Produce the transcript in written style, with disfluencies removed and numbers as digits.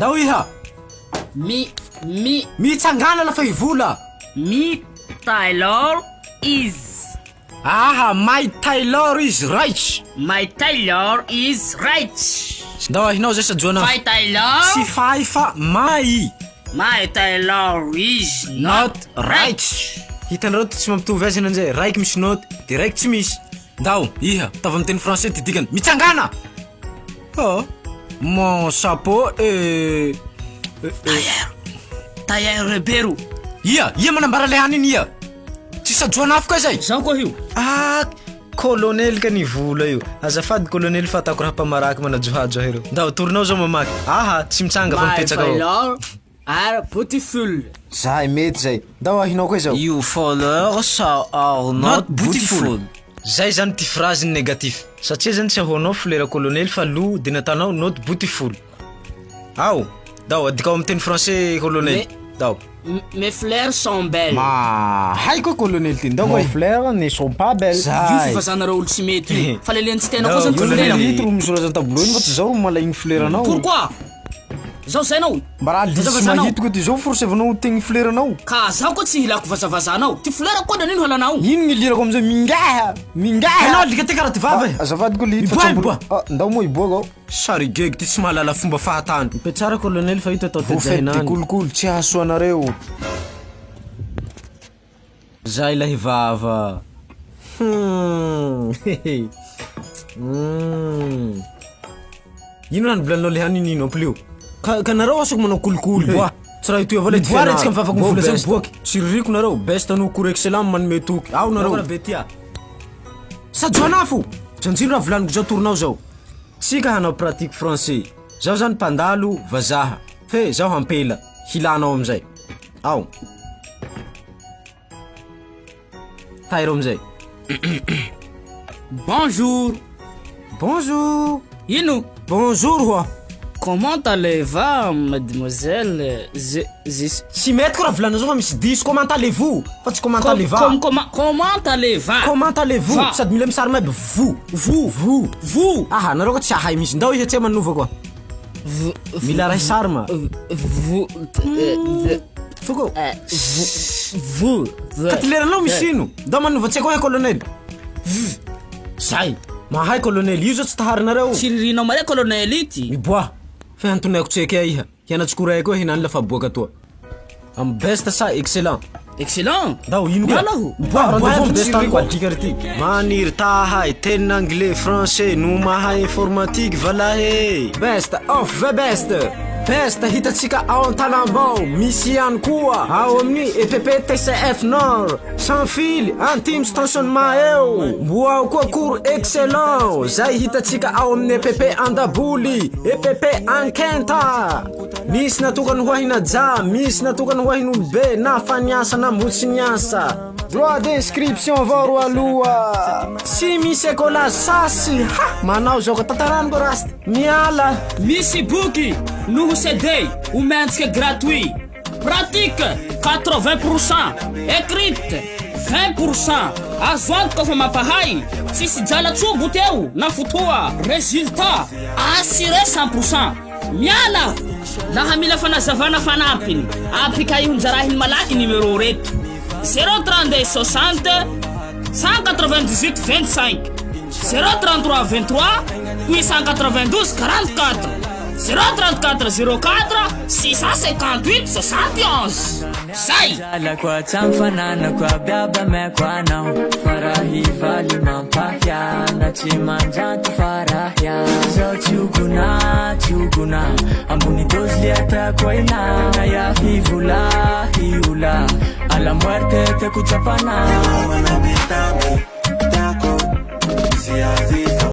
Ndao iha. Mi mi Mitsangana lafa hivola. Mi tailor is. Aha, my tailor is right. My tailor is right. Ndao ahinao zay sajoana. My tailor. Tsy fay fa my. My tailor is not Not right. Hitanareo ty tsy mampitovy azy nanjay. Raiky misy not, de raiky tsy misy. Ndao, iha, tava amin'ny teny français ty dikany. Mitsangana! Oh, mon chapeau est... Tailleur. Tailleur Rebero. Ia, ia manambara le haniny ia. Tsy sajoana afo ka zay. Zaho koa io. Ah, colonel ka ny vola io. Azafady colonel fa ataoko raha mpamaraky manajohajo ahy ireo. Ndao, torinao zao mamaky. Aha, tsy mitsanga fa My mipetsaka ao. tailor are beautiful. Zay, mety zay. Ndao ahinao koa izao. You followers are not beautiful. Zay zany ty phrase ny négatif. Satria zany tsy ahoanao folera colonel fa lo de natanao not beautiful. Ao, dao adikao amin'ny teny français colonel. Mais- Dao. Mes fleurs sont belles. Ma hay koa colonel ty. Ndao Mon koa. fleur ne sont pas belles. Io Zay. fivazanareo olo tsy mety io. Fa leleny tsy tena koa Ndao, zany ty colonel folera. ito ro misoratra tableau iny fa tsy zao ro malaigny foleranao. Pourquoi? Zao sainao. Mba raha lisy Vazavazanao. mahitiko ty zao forsevanao tegny foleranao. Ka zaho koa tsy hilako vazavazanao. Ty folera koa nanino halanao? Ino ny lirako amizay mingaha mingaha. Hainao alika ty karaha ty vava e. Ah, Azafady koa lity fa Miboa, tsy miboa. Ah, ndao moa hiboaka ao. Sary gegy ty tsy mahalala fomba fahatany. Mipetrara colonel fa ito atao Vous faites des kolikoly tsy hahasoa anareo. Zay lahy vava. Hmm. Hmm. Ino raha nivolaninao le haniny ino amplio? Ka ka nareo asako manao kolikoly. Miboa. Tsy raha itoy avao le Miboa fianara. re tsika mivavaka Mbô mivola zay best. miboaky. Tsy ririko nareo, best no cours excellent manome toky. Ao nareo. be tia. Sajoanafo! Janjino raha volaniko zao torinao zao. Tsika hanao pratique français. Zaho zany mpandalo vazaha. Fe zaho ampela. Hilanao amizay. Ao. Tairo amizay. Bonjour. Bonjour. Ino? Bonjour hoa. Comment allez-vous, mademoiselle? Je, je, Tsy mety koa raha volanao zao fa misy diso. Comment allez-vous? Fa tsy comment allez-vous? comme, comment, comment allez-vous? Comment allez-vous? Va. Sady mila misary maiby vous. Vous. Vous. Vous. Aha, nareo koa tsy ahay misy. Ndao iha tsy manova koa. Vous. Mila ray sary ma. Vous. Foko. Vous. Ka ty leranao misy ino? Ndao manova tsy haiko hoe colonel. Zay. Mahay colonel io zao tsy taharinareo. Tsy ririnao mare colonel ity. Miboaha. Fa antonaiko tsy haiko iha. Hianatsy koraiko hoe hinany lafa boaka toa. Am best sa excellent? Excellent. Ndao ino koa? Miala aho. Miboaha, Rendez-vous miboaha am best best any koa ty. Maniry tahay teny anglais français no mahay informatique valahe. Best of the best. Best hitantsika ao Antanambao, misy ihany koa ao amin'ny EPP TCF Nord, sans fil, antimo stationnement eo. Mbo ao koa cours excellent, zay hitantsika ao amin'ny EPP Andaboly, EPP Ankenta. Misy natokany ho ahin'ajà, misy natokany ho ahin'olobe na fa niasa na mbo tsy niasa. Droit d'inscription avao ro aloha. Tsy misy écolage sasy, ha! Manao zao ka tantarano ko rasta. Miala. Misy boky noho CD omentsika gratuit. Pratique 80%, écrite 20%. Azo antoka fa mampahay. Tsisy jala tsobo teo na fotoa. Résultat assuré 100%. Miala. Laha mila fanazavana fanampiny, apika io malaky numéro reto. 032 60 198 25 033 23 892 44 034 04 658 71 Zay! Alako tsy fananako aby aby ameko anao Fa raha hivaly mampahiana Tsy mandranto farahia Zao tsy ogona, tsy ogona Ambony dozy le atako aina Na ya hivola, hiola A la muerte te kuchapana Tiako.